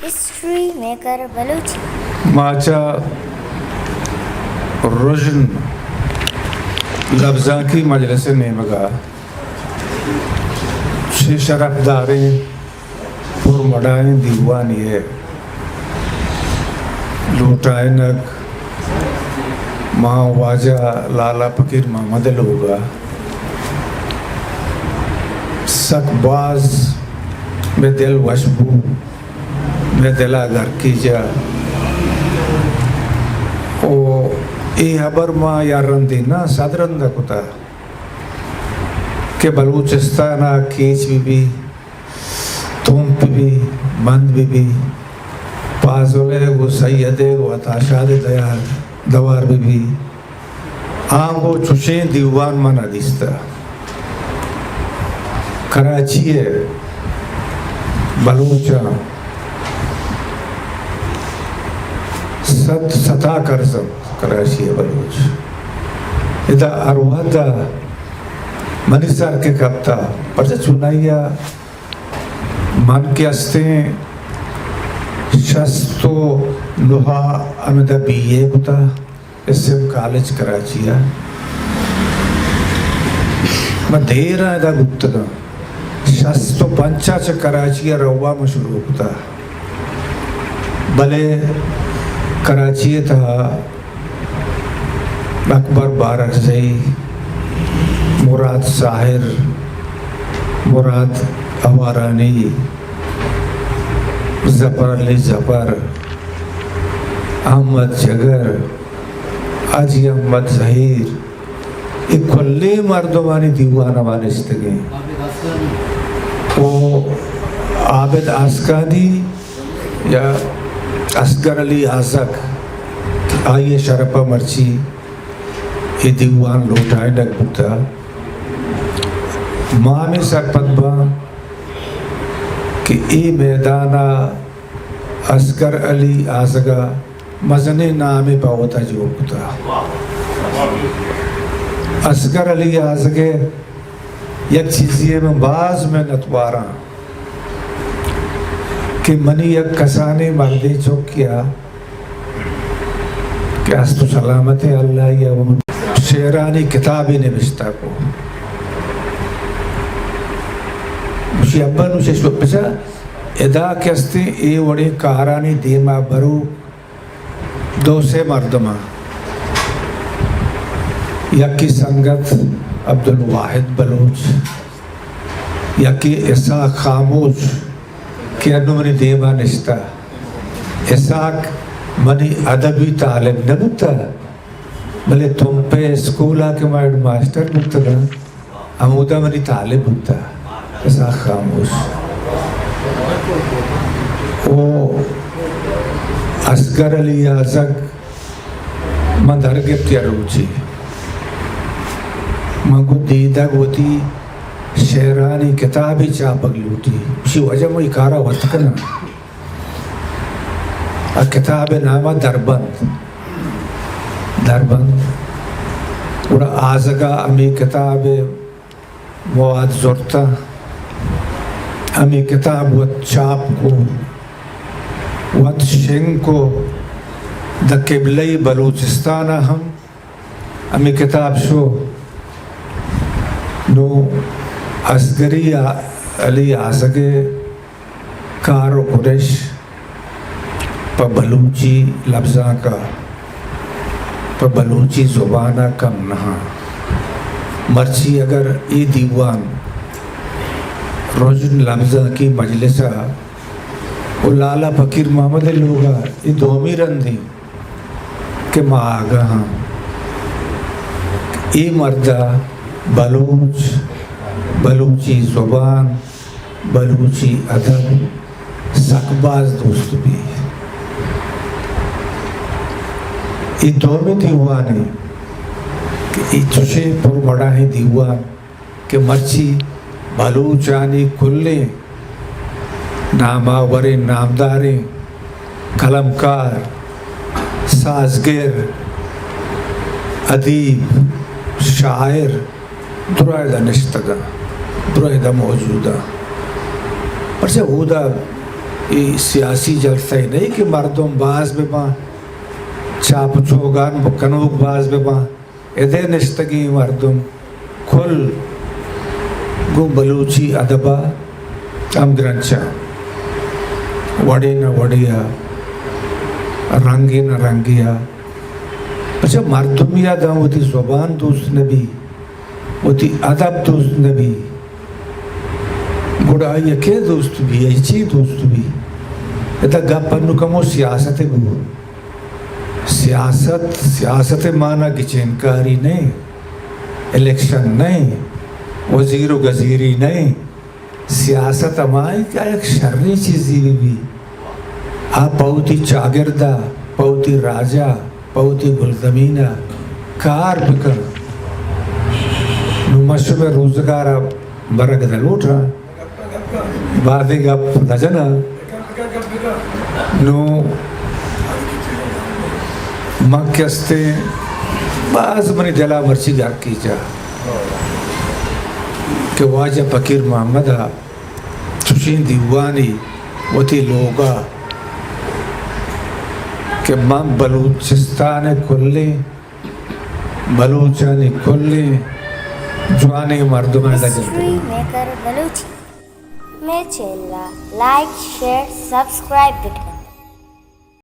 ہسٹری میکر بلوچی۔ ما چہ رژن لبزانکی مجلس ءِ نیمگ ءَ چہ شرپداریں پرمڑاہیں دیوانے ءِ لوٹائینگ ما واجہ لالا فقیر محمد ءِ لوگ ءَ سک باز مئے دل وش بو، مئے دل ءَ گرکی جا۔ او اے ہبر ما یا رندے نہ، صد رند ءَ کتا کہ بلوچستان ءَ کیچ بہ بی، تمپ بہ بی، بند بہ بی، پازل ءِ گوں سید ءِ گوں عطا شاد ءِ دیار دوار بہ بی۔ آ گوں چشیں دیوان من ءَ دیستہ۔ کراچی ءِ بلوچاں سد ستا کرز انت، کراچی ءِ بلوچ۔ ادا ہر وہد ءَ منی سر کہ کپتہ، پرچہ چونائی ءَ من کہ استیں شست و نہ ءَ ہمدا بی اے کتہ، ایس ایم کالج کراچی ءَ۔ من دیر ءَ ادا بوتگاں، شست و پنچ ءَ چہ کراچی ءَ روا من شروع کتہ، بلے کراچی ءِ تہا اکبر بارکزئی، مراد ساحر، مراد آوارانی، ظفر علی ظفر، احمد جگر، حاجی احمد زہیر، اے کلیں مردمانی دیوان ءَ ما نشتگیں۔ او عابد آسکانی یا اصغر علی آزگ، آئی ءِ شرپ ءَ مرچی اے دیوان لوٹائینگ بوتہ۔ ما ہمے سرپد باں کہ اے میدان ءَ اصغر علی آزگ ءَ مزنیں نامے پہ وتا جوڑ کتہ۔ اصغر علی آزگ ءِ یک چیزے ءَ من باز منت واراں کہ منی یک کسانیں مردیں چکے ءَ کہ است و سلامتیں اللہ ءَ، شعرانی کتابے نبشتہ کو۔ گوشی ابا نوشش بچا ادا کہ استیں اے وڑیں کارانی دیما برو دو سے مردماں، یکے سنگت عبدالواحد بلوچ، یکے اسحاق خاموش کہ انوں منی دیما نشتہ۔ اسحاق منی ادبی طالب نہ بوتہ، بلے تمپ ءِ اسکول ءَ کہ ما ہیڈ ماسٹر بوتگاں، ہمودا منی طالب بوتہ، اسحاق خاموش۔ او اصغر علی آزگ من در گپت یا روچے۔ من گوں دیدگ وتی شعرانی کتابے چاپگ لوٹی۔ گوشی واجہ من اے کارا وت کناں۔ آ کتاب ءِ نام ءَ دربند۔ دربند۔ گڑا آزگا ہمے کتاب ءِ مواد زرتہ، ہمے کتاب وت چاپ کو، وت شنگ کو، داں قبلہ بلوچستان ءَ ہم ہمے کتاب شو۔ نوں اصغری علی آزگ ءِ کار و کنش پہ بلوچی لبزانک ءَ، پہ بلوچی زبان ءَ کم نہ اَنت۔ مرچی اگر اے دیوان رژن لبزانکی مجلس ءَ و لالا فقیر محمد ءِ لوگ ءَ اے دومی رند اِنت کہ ما آگاہ آں اے مرد ءَ بلوچ، بلوچی زبان، بلوچی ادب سک باز دوست بی۔ اے دومی دیوانے کہ اے چشیں پرمڑاہیں دیوان کہ مرچی بلوچانی کلیں ناماوریں، نامداریں قلمکار، سازگر، ادیب، شاعر، درائدا نشتگاں، درائدا موجوداں۔ پرچہ اودا اے سیاسی جلسہ ئے نہ کہ مردم باز بہ باں، چاپ و چوگان بکنوک باز بہ باں۔ ادے نشتگیں مردم کل گوں بلوچی ادب ءَ ہمگرنچاں، وڑے نہ وڑے ءَ، رنگے نہ رنگے ءَ۔ اچھا، مردمے ءَ داں وتی زبان دوست نہ بی، وتی ادب دوست نہ بی، گڑا آئی ءَ کئے دوست بی؟ آئی چی دوست بی؟ ادا گپ انو کمو سیاست ءِ بو۔ سیاست، سیاست ءِ مانا گچینکاری نہ ایں، الیکشن نہ ایں، وزیر و گزیری نہ ایں۔ سیاست ہما ایں کہ آ یک شریں چیزے بہ بی، آ پہ وتی چاگرد ءَ، پہ وتی راج ءَ، پہ وتی گلزمین ءَ کار بکن۔ نوں من شمئے روزگار ءَ برگ نہ لوٹاں، بازیں گپ نہ جناں۔ نوں من کہ استیں، باز منی دل ءَ مرچی گار کیچا کہ واجہ فقیر محمد ءَ چشیں دیوانے وتی لوگ ءَ کہ من بلوچستان ءِ کلیں، بلوچانی کلیں جوانیں مردماں لگت۔ ہسٹری میکر بلوچی۔ مئے چینل ءَ لائک، شیئر، سبسکرائب بکن۔